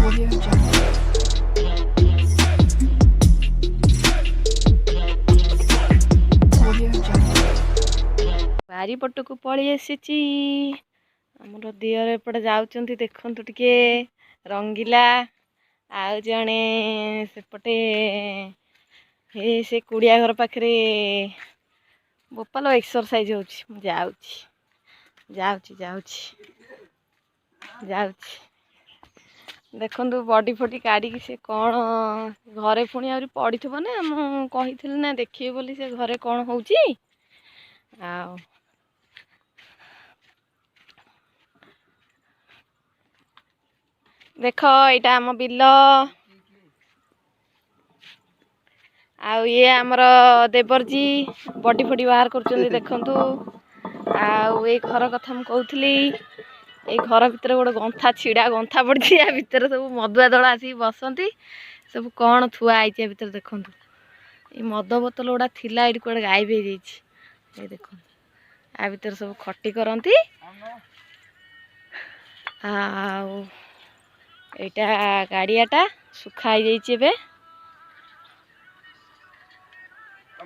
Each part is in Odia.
Audio Jungle. Audio Jungle. ବାରିପଟକୁ ପଳେଇ ଆସିଛି। ଆମର ଦିଅର ଏପଟେ ଯାଉଛନ୍ତି, ଦେଖନ୍ତୁ ଟିକେ ରଙ୍ଗିଲା। ଆଉ ଜଣେ ସେପଟେ ହେ ସେ କୁଡ଼ିଆ ଘର ପାଖରେ ବୋପାଲ ଏକ୍ସରସାଇଜ ହେଉଛି। ମୁଁ ଯାଉଛି ଯାଉଛି ଯାଉଛି ଯାଉଛି। ଦେଖନ୍ତୁ, ବଡି ଫଡି କାଢ଼ିକି ସେ କ'ଣ ଘରେ ପୁଣି ଆହୁରି ପଡ଼ିଥିବ ନା। ମୁଁ କହିଥିଲି ନା ଦେଖିବେ ବୋଲି ସେ ଘରେ କ'ଣ ହେଉଛି। ଆଉ ଦେଖ, ଏଇଟା ଆମ ବିଲ। ଆଉ ଇଏ ଆମର ଦେବରଜୀ ବଡି ଫଡି ବାହାର କରୁଛନ୍ତି, ଦେଖନ୍ତୁ। ଆଉ ଏଇ ଘର କଥା ମୁଁ କହୁଥିଲି। ଏଇ ଘର ଭିତରେ ଗୋଟେ ଗନ୍ଥା, ଛିଡ଼ା ଗନ୍ଥା ପଡ଼ିଛି। ୟା ଭିତରେ ସବୁ ମଦୁଆ ଦଳ ଆସିକି ବସନ୍ତି। ସବୁ କ'ଣ ଥୁଆ ହେଇଛି ୟା ଭିତରେ ଦେଖନ୍ତୁ। ଏଇ ମଦ ବୋତଲ ଗୁଡ଼ା ଥିଲା ଏଇଠି, କୁଆଡ଼େ ଗାୟବ ହେଇଯାଇଛି। ଏଇ ଦେଖନ୍ତୁ, ୟା ଭିତରେ ସବୁ ଖଟି କରନ୍ତି। ଆଉ ଏଇଟା ଗାଡ଼ିଆଟା ଶୁଖା ହେଇଯାଇଛି ଏବେ।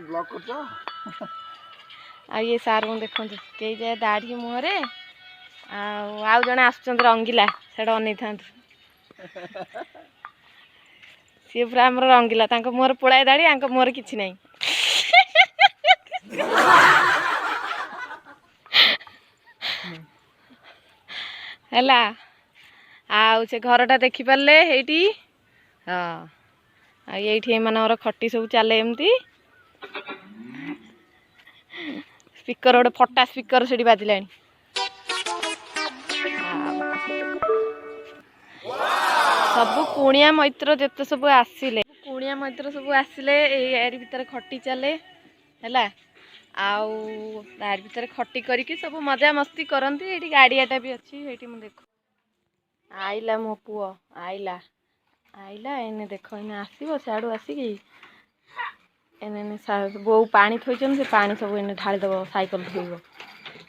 ବ୍ଲଗ୍ କରୁଛ? ଆଉ ଇଏ ସାର୍ଙ୍କୁ ଦେଖନ୍ତୁ, କେହି ଯାଏ ଦାଢ଼ି ମୁହଁରେ। ଆଉ ଆଉ ଜଣେ ଆସୁଛନ୍ତି ରଙ୍ଗିଲା, ସେଟା ଅନେଇଥାନ୍ତୁ। ସିଏ ପୁରା ଆମର ରଙ୍ଗିଲା। ତାଙ୍କ ମୁହଁରେ ପୁଳାଏ ଦାଢ଼ି, ଆଙ୍କ ମୁହଁରେ କିଛି ନାହିଁ। ହେଲା, ଆଉ ସେ ଘରଟା ଦେଖିପାରିଲେ ହେଇଠି? ହଁ, ଆଉ ଏଇଠି ଏମାନଙ୍କର ଖଟି ସବୁ ଚାଲେ ଏମିତି। ସ୍ପିକର, ଗୋଟେ ଫଟା ସ୍ପିକର ସେଠି ବାଜିଲାଣି। ଆଉ ସବୁ କୁଣିଆ ମୈତ୍ର ଯେତେ ସବୁ ଆସିଲେ, କୁଣିଆ ମୈତ୍ର ସବୁ ଆସିଲେ, ଏଇ ଏରି ଭିତରେ ଖଟି ଚାଲେ। ହେଲା, ଆଉ ତାରି ଭିତରେ ଖଟି କରିକି ସବୁ ମଜାମସ୍ତି କରନ୍ତି। ଏଇଠି ଗାଡ଼ିଆଟା ବି ଅଛି। ଏଇଠି ମୁଁ ଦେଖୁ ଆଇଲା, ମୋ ପୁଅ ଆଇଲା ଆଇଲା। ଏଇନେ ଦେଖ, ଏଇନେ ଆସିବ ସିଆଡ଼ୁ ଆସିକି ଏନେ ଏନେ ବୋଉ ପାଣି ଥୋଇଛନ୍ତି, ସେ ପାଣି ସବୁ ଏନେ ଢାଳିଦବ। ସାଇକେଲ ଧୋଇବ,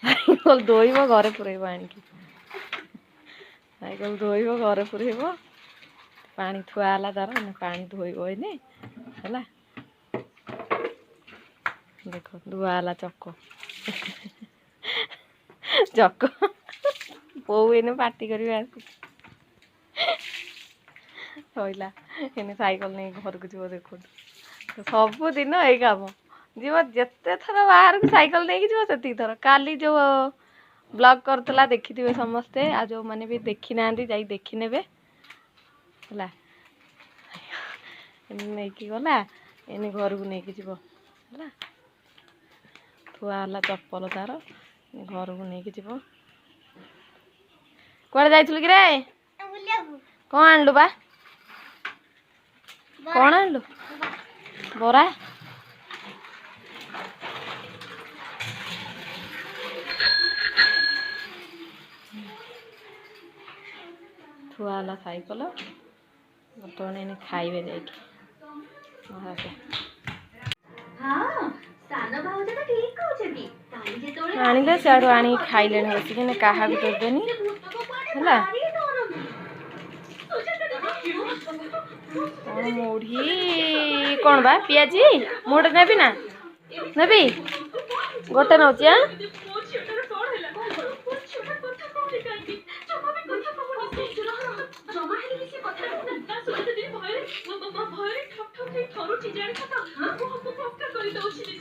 ସାଇକେଲ ଧୋଇବ, ଘରେ ପୁରେଇବ ଆଣିକି। ସାଇକେଲ ଧୋଇବ, ଘରେ ପୁରେଇବ। ପାଣି ଥୁଆ ହେଲା ତାର, ଏନେ ପାଣି ଧୋଇବ ଏଇନେ। ହେଲା, ଦେଖ, ଧୁଆ ହେଲା ଚକ ଚକ। ବୋଉ ଏଇନେ ପାଟି କରିବେ ଆସି। ସଇଲା, ଏଇନେ ସାଇକେଲ ନେଇକି ଘରକୁ ଯିବ। ଦେଖନ୍ତୁ, ସବୁଦିନ ଏଇ କାମ। ଯିବ ଯେତେ ଥର ବାହାରକୁ ସାଇକେଲ ନେଇକି ଯିବ ସେତିକି ଥର। କାଲି ଯେଉଁ ବ୍ଲଗ୍ କରୁଥିଲା ଦେଖିଥିବେ ସମସ୍ତେ, ଆଉ ଯେଉଁମାନେ ବି ଦେଖିନାହାନ୍ତି ଯାଇ ଦେଖିନେବେ। ହେଲା, ଏନେ ନେଇକି ଗଲା, ଏନେ ଘରକୁ ନେଇକି ଯିବ। ହେଲା, ଥୁଆ ହେଲା ଚପଲ ତାର, ଘରକୁ ନେଇକି ଯିବ। କୁଆଡ଼େ ଯାଇଥିଲୁ କିରେ? କ'ଣ ଆଣିଲୁ ବା? କ'ଣ ଆଣିଲୁ? ବରା। ଥୁଆ ହେଲା ସାଇକେଲ। ବର୍ତ୍ତମାନ ଏଇନେ ଖାଇବେ ଯାଇକି। ମହାରାଜା ହଁ, ସାନ ଭାଉଜ ତ ଠିକ କହୁଛନ୍ତି। କାଲି ଯେତେବେଳେ ଆଣିଲେ, ସିଆଡ଼ୁ ଆଣିକି ଖାଇଲେଣି ବସିକି। ଏଇନେ କାହାକୁ ଦେବେନି। ସେ ଭୂତକୁ କୁଆଡ଼େ ହେଲା। ଭାରି ଡରନ୍ତି। କ'ଣ ମୁଢ଼ି, କ'ଣ ବା ପିଆଜି? ମୁଁ ଗୋଟେ ନେବି ନା ନେବି? ଗୋଟେ ନେଉଛି। ଆଁ, ମୋ ଝିଅଟାର କଣ ହେଲା? ମୋ ଝିଅଟା କଥା କହୁନି କାହିଁକି? ଜମା ବି କଥା କହୁନି। ଜମା ହେଲେ ବି ସେ କଥା କହୁନି ନା। ସୁଜାତା ଦିଦି ଭୟରେ ଭୟରେ ଠକ ଠକ ହେଇ ଥରୁଛି, ଜାଣିଛ ତ? ମୁହଁକୁ ଫକା କରିଦଉଛି।